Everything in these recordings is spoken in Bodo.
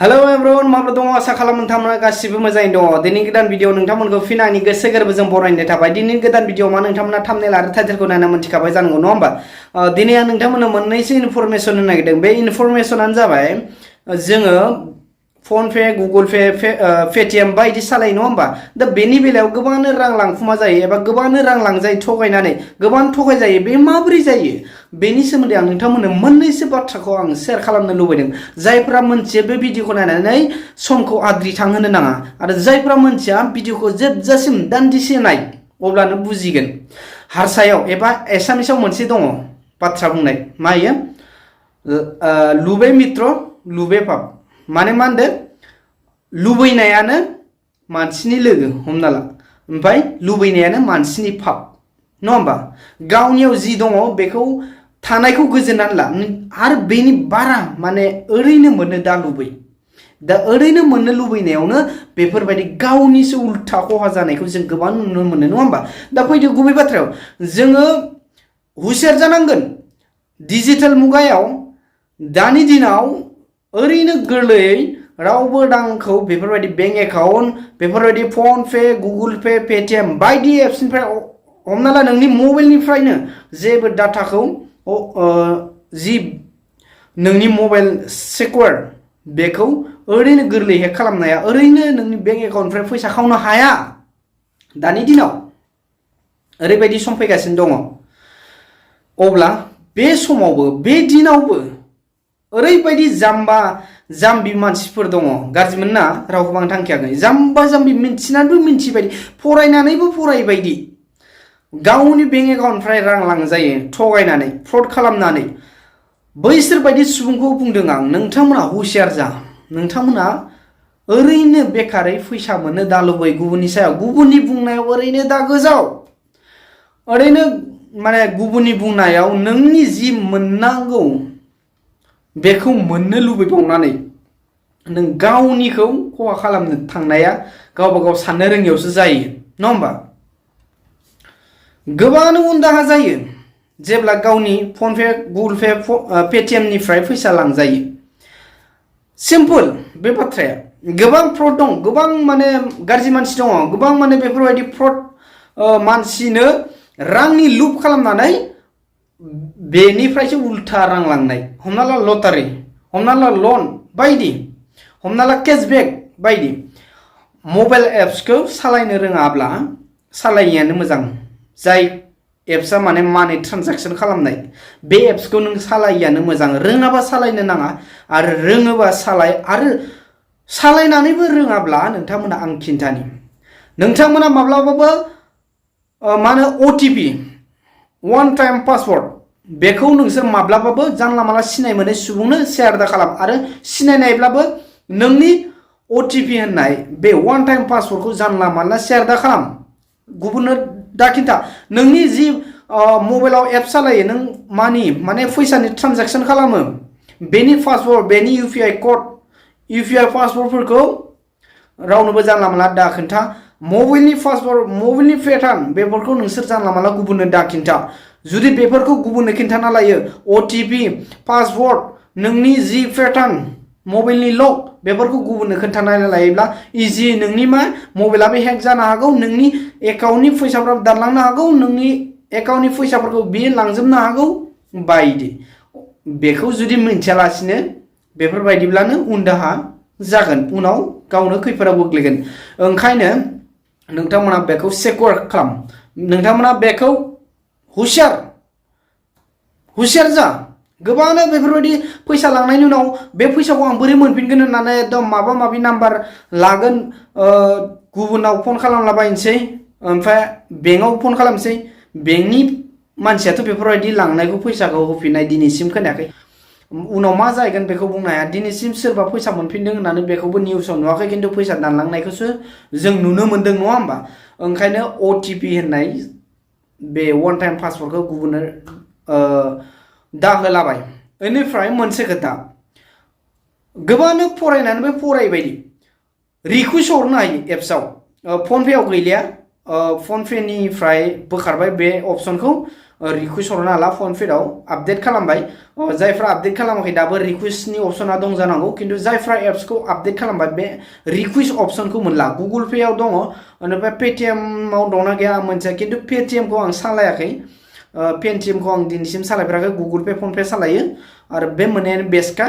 हेलो एवरीवन माब्रै दङ आसा खालामो नोंथांमोना गासिबो मोजाङैनो दङ दिनै गोदान भिडिअ नोंथांमोनखौ फिन आंनि गोसो गोरबोजों बरायनाय थाबाय दिनै गोदान भिडिअ मा नोंथांमोना थाम्बनेल आरो टाइटेलखौ नायना मोनथिखाबाय जानांगौ नङा होमबा दिनै आं नोंथांमोननो मोननैसो इनफरमेसन होनो नागिरदों बे इनफरमेसनानो जाबाय जोङो PhonePe Google Pay Paytm बायदि सालायो नङा होमबा दा बेनि बेलायाव गोबांनो रां लांखुमा जायो एबा गोबांनो रां लांजायो थगायनानै गोबां थगाय जायो बे माबोरै जायो बेनि सोमोन्दै आं नोंथांमोननो मोननैसो बाथ्राखौ आं शेयार खालामनो लुबैदों जायफोरा मोनथियो बे भिडिअखौ नायनानै समखौ आद्रि थांहोनो नाङा आरो जायफोरा मोनथिया भिडिअखौ जोबजासिम दान्दिसे नाय अब्लानो बुजिगोन हारसायाव एबा एसामिसाव मोनसे दङ बाथ्रा बुंनाय मा इयो लुबे मित्र लुबे पाप माने मा होनदों लुबैनायानो मानसिनि लोगो हमना ला ओमफ्राय लुबैनायानो मानसिनि पाप नङा होमबा गावनियाव जि दङ बेखौ थानायखौ गोजोननानै ला आरो बेनि बारा माने ओरैनो मोननो दा लुबै दा ओरैनो मोननो लुबैनायावनो बेफोरबायदि गावनिसो उल्था खहा जानायखौ जों गोबां नुनो मोनो नङा होमबा दा फैदो गुबै बाथ्रायाव जोङो हुसियार जानांगोन डिजिटेल मुगायाव दानि दिनाव ओरैनो गोरलैयै रावबो रांखौ बेफोरबायदि बेंक एकाउन्ट बेफोरबायदि PhonePe Google Pay Paytm बायदि एप्सनिफ्राय हमना ला नोंनि मबाइलनिफ्रायनो जेबो डाटाखौ जि नोंनि मबाइल सिकिउर बेखौ ओरैनो गोरलै हेक खालामनाया ओरैनो नोंनि बेंक एकाउन्टनिफ्राय फैसा खावनो हाया दानि दिनाव ओरैबायदि सम फैगासिनो दङ अब्ला बे समावबो बे दिनावबो ओरैबायदि जाम्बा जाम्बि मानसिफोर दङ गाज्रि मोनना रावखौबो आं थांखियाखै जाम्बा जाम्बि मिन्थिनानैबो मिन्थिबायदि फरायनानैबो फरायबायदि गावनि बेंक एकाउन्टनिफ्राय रां लांजायो थगायनानै फ्रड खालामनानै बैसोर बायदि सुबुंखौ बुंदों आं नोंथांमोना हुसियार जा नोंथांमोना ओरैनो बेकारै फैसा मोननो दा लुबै गुबुननि सायाव गुबुननि बुंनायाव ओरैनो दा गोजाव ओरैनो माने गुबुननि बुंनायाव नोंनि जि मोननांगौ बेखौ मोननो लुबैबावनानै नों गावनिखौ खहा खालामनो थांनाया गावबा गाव साननो रोङियावसो जायो नङा होमबा गोबाङानो उनदाहा जायो जेब्ला गावनि फन पे गुगल पे पेटीएमनिफ्राय फैसा लांजायो सिम्पल बे बाथ्राया गोबां फ्रड दं गोबां माने गाज्रि मानसि दङ गोबां माने बेफोरबायदि फ्रड मानसिनो रांनि लुप खालामनानै बेनिफ्रायसो उल्था रां लांनाय हमना ला लटारि हमना ला लन बायदि हमना ला केशबेक बायदि मबाइल एप्सखौ सालायनो रोङाब्ला सालायियानो मोजां जाय एप्सआ माने मानि ट्रान्जेक्सन खालामनाय बे एप्सखौ नों सालायियानो मोजां रोङाबा सालायनो नाङा आरो रोङोबा सालाय आरो सालायनानैबो रोङाब्ला नोंथांमोना आं खिन्थानि नोंथांमोना माब्लाबाबो मा होनो OTP वान टाइम पासवर्ड बेखौ नोंसोर माब्लाबाबो जानला माला सिनाय मोनै सुबुंनो शेयार दा खालाम आरो सिनायनायब्लाबो नोंनि OTP होननाय बे वान टाइम पासवर्डखौ जानला माला शेयार दा खालाम गुबुननो दा खिन्था नोंनि जि मबाइलाव एप सालायो नों माने फैसानि ट्रान्जेक्सन खालामो बेनि पासवर्ड बेनि UPI कड UPI पासवर्डफोरखौ रावनोबो जानला माला दा खिन्था मबाइलनि पासवर्ड मबाइलनि पेटार्न बेफोरखौ नोंसोर जानला माला गुबुननो दा खिन्था जुदि बेफोरखौ गुबुननो खिन्थाना लायो OTP पासवर्ड नोंनि जि पेटार्न मबाइलनि लक बेफोरखौ गुबुननो खोन्थानानै लायोब्ला इजि नोंनि मा मबाइलाबो हेक जानो हागौ नोंनि एकाउन्टनि फैसाफ्राबो दानलांनो हागौ नोंनि एकाउन्टनि फैसाफोरखौ बियो लांजोबनो हागौ बायदि बेखौ जुदि मिन्थियालासिनो बेफोरबायदिब्लानो उनदाहा जागोन उनाव गावनो खैफोदाव गोग्लैगोन ओंखायनो नोंथांमोना बेखौ सिकिउर खालाम नोंथांमोना बेखौ हुसियार जा गोबाङानो बेफोरबायदि फैसा लांनायनि उनाव बे फैसाखौ आं बोरै मोनफिनगोन होननानै एकदम माबा माबि नाम्बार लागोन गुबुनाव फन खालामलाबायनोसै ओमफ्राय बेंकआव फन खालामसै बेंकनि मानसियाथ' बेफोरबायदि लांनायखौ फैसाखौ होफिननाय दिनैसिम खोनायाखै उनाव मा जाहैगोन बेखौ बुंनो हाया दिनैसिम सोरबा फैसा मोनफिनदों होननानै बेखौबो निउसाव नुवाखै खिन्थु फैसा दानलांनायखौसो जों नुनो मोन्दों नङा होमबा ओंखायनो OTP होननाय बे वान टाइम पासवर्डखौ गुबुननो दा होलाबाय बेनिफ्राय मोनसे खोथा गोबाङानो फरायनानैबो फरायबायदि रिकुवेस्ट हरनो हायो एप्सआव फन पेआव गैलिया फन पेनिफ्राय बोखारबाय बे अपसनखौ रिक्वेस्ट हरनो हाला फन पेआव आपडेट खालामबाय जायफ्रा आपडेट खालामाखै दाबो रिक्वेस्टनि अपसना दं जानांगौ खिन्थु जायफ्रा एप्सखौ आपडेट खालामबाय बे रिक्वेस्ट अपसनखौ मोनला गुगोल पेआव दङ ओमफ्राय पेटिएमआव दंना गैया आं मोनथिया खिन्थु पेटिएमखौ आं सालायाखै पेटिएमखौ आं दिनैसिम सालायफेराखै गुगोल पे फन पे सालायो आरो बे मोननायानो बेस्टखा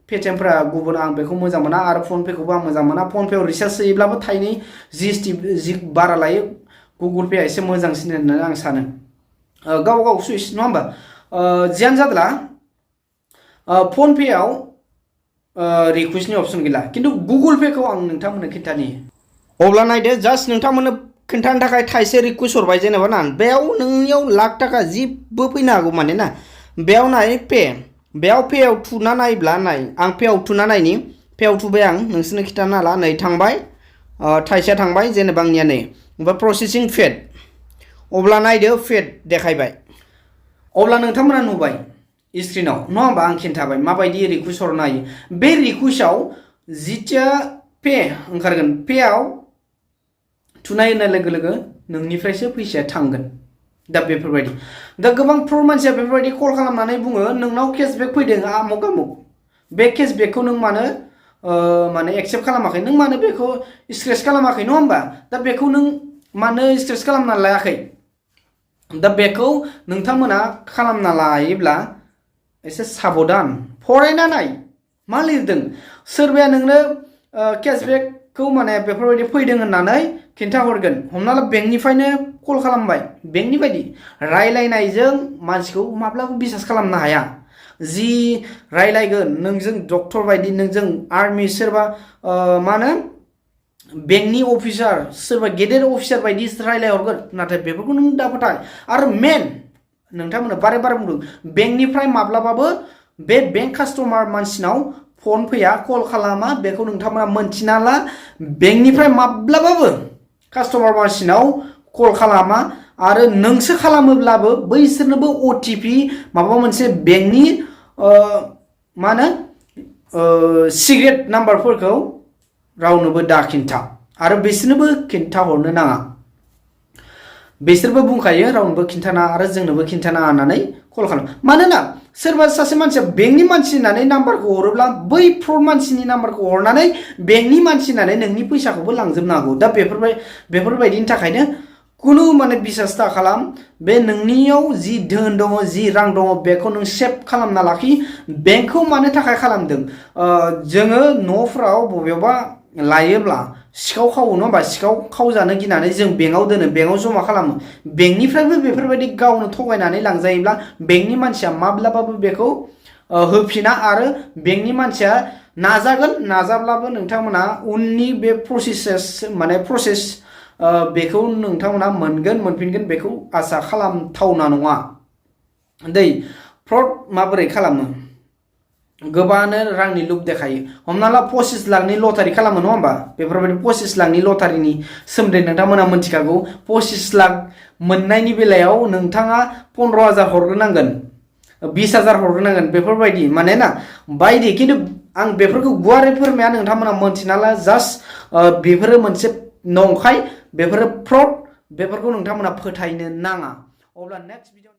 पेटिएमफ्रा गुबुन आं बेखौ मोजां मोना आरो फन पेखौबो आं मोजां मोना फन पेआव रिचार्ज होयोब्लाबो थाइनै जिएसटि जि बारा लायो गुगोल पेआ एसे मोजांसिन होननानै आं सानो गाव गाव सुइस नङा होमबा जियानो जादोला फन पेआव रिक्वेस्टनि अपसन गैला खिन्थु गुगोल पेखौ आं नोंथांमोननो खिन्थानि अब्ला नायदो जास्ट नोंथांमोननो खोन्थानो थाखाय थाइसे रिक्वेस्ट हरबाय जेनेबा ना बेयाव नोंनियाव लाख थाखा जेबो फैनो हागौ माने ना बेयाव नाय पे बेयाव पेआव थुना नायब्ला नाय आं पेआव थुना नायनि पेआव थुबाय आं नोंसोरनो खिन्थानो हाला नै थांबाय थाइसेया थांबाय जेनेबा आंनिया नै ओमफ्राय प्रसेसिं फेड अब्ला नायदो फेड देखायबाय अब्ला नोंथांमोना नुबाय स्क्रिनाव नङा होमबा आं खिन्थाबाय माबायदि रिक्वेस्ट हरनो हायो बे रिक्वेस्टआव जिथिया पे ओंखारगोन पेआव थुनाय होननाय लोगो लोगो नोंनिफ्रायसो फैसाया थांगोन दा बेफोरबायदि दा गोबां मानसिया बेफोरबायदि कल खालामनानै बुङो नोंनाव केसबेक फैदों आमुक आमुक बे केसबेकखौ नों मानो माने एक्सेप्ट खालामाखै नों मानो बेखौ स्क्रेच खालामाखै नङा होमबा दा बेखौ नों मानो स्क्रेच खालामना लायाखै दा बेखौ नोंथांमोना खालामना लायोब्ला एसे साबधान फरायना नाय मा लिरदों सोरबाया नोंनो केसबेकखौ माने बेफोरबायदि फैदों होननानै खिन्थाहरगोन हमना ला बेंकनिफ्रायनो कल खालामबाय बेंकनि बायदि रायलायनायजों मानसिखौ माब्लाबो बिसास खालामनो हाया जि रायलायगोन नोंजों डक्टर बायदि नोंजों आर्मि सोरबा मा होनो बेंकनि अफिसार सोरबा गेदेर अफिसार बायदि रायलायहरगोन नाथाय बेफोरखौ नों दा फोथाय आरो मेन नोंथांमोना बारे बारे बुंदों बेंकनिफ्राय माब्लाबाबो बे बेंक कास्टमार मानसिनाव फन फैया कल खालामा बेखौ नोंथांमोना मोनथिना ला बेंकनिफ्राय माब्लाबाबो कास्टमार मानसिनाव कल खालामा आरो नोंसो खालामोब्लाबो बैसोरनोबो अटिपि माबा मोनसे बेंकनि मा होनो सिक्रेट नाम्बारफोरखौ रावनोबो दा खिन्था आरो बिसोरनोबो खिन्थाहरनो नाङा बिसोरबो बुंखायो रावनोबो खिन्थानाङा आरो जोंनोबो खिन्थानाङा होननानै कल खालाम मानोना सोरबा सासे मानसिया बेंकनि मानसि होननानै नाम्बारखौ हरोब्ला बै फ्रड मानसिनि नाम्बारखौ हरनानै बेंकनि मानसि होननानै नोंनि फैसाखौबो लांजोबनो हागौ दा बेफोरबायदिनि थाखायनो कुनु माने बिसास दा खालाम बे नोंनियाव जि धोन दङ जि रां दङ बेखौ नों सेभ खालामना लाखि बेंकखौ मानो थाखाय खालामदों जोङो न'फ्राव बबेयावबा लायोब्ला सिखाव खावो नङा होमबा सिखाव खावजानो गिनानै जों बेंकआव दोनो बेंकआव जमा खालामो बेंकनिफ्रायबो बेफोरबायदि गावनो थगायनानै लांजायोब्ला बेंकनि मानसिया माब्लाबाबो बेखौ होफिना आरो बेंकनि मानसिया नाजाब्लाबो नोंथांमोना उननि बे प्रसेस बेखौ नोंथांमोना मोनफिनगोन बेखौ आसा खालामथावना नङा दै फ्रड माबोरै खालामो गोबाङानो रांनि लुब देखायो हमना ला 25 लाखनि लटारि खालामो नङा होमबा बेफोरबायदि 25 लाखनि लटारिनि सोमोन्दै नोंथांमोना मिथिखागौ 25 लाख मोननायनि बेलायाव नोंथाङा 15,000 हरग्रोनांगोन 20,000 हरग्रोनांगोन बेफोरबायदि माने ना बायदि खिन्थु आं बेफोरखौ गुवारै फोरमाया नोंथांमोना मोनथिना ला जास्ट बेफोरो मोनसे नंखाय बेफोरो फ्रड बेफोरखौ नोंथांमोना फोथायनो नाङा अब्ला नेक्स्ट भिडिअ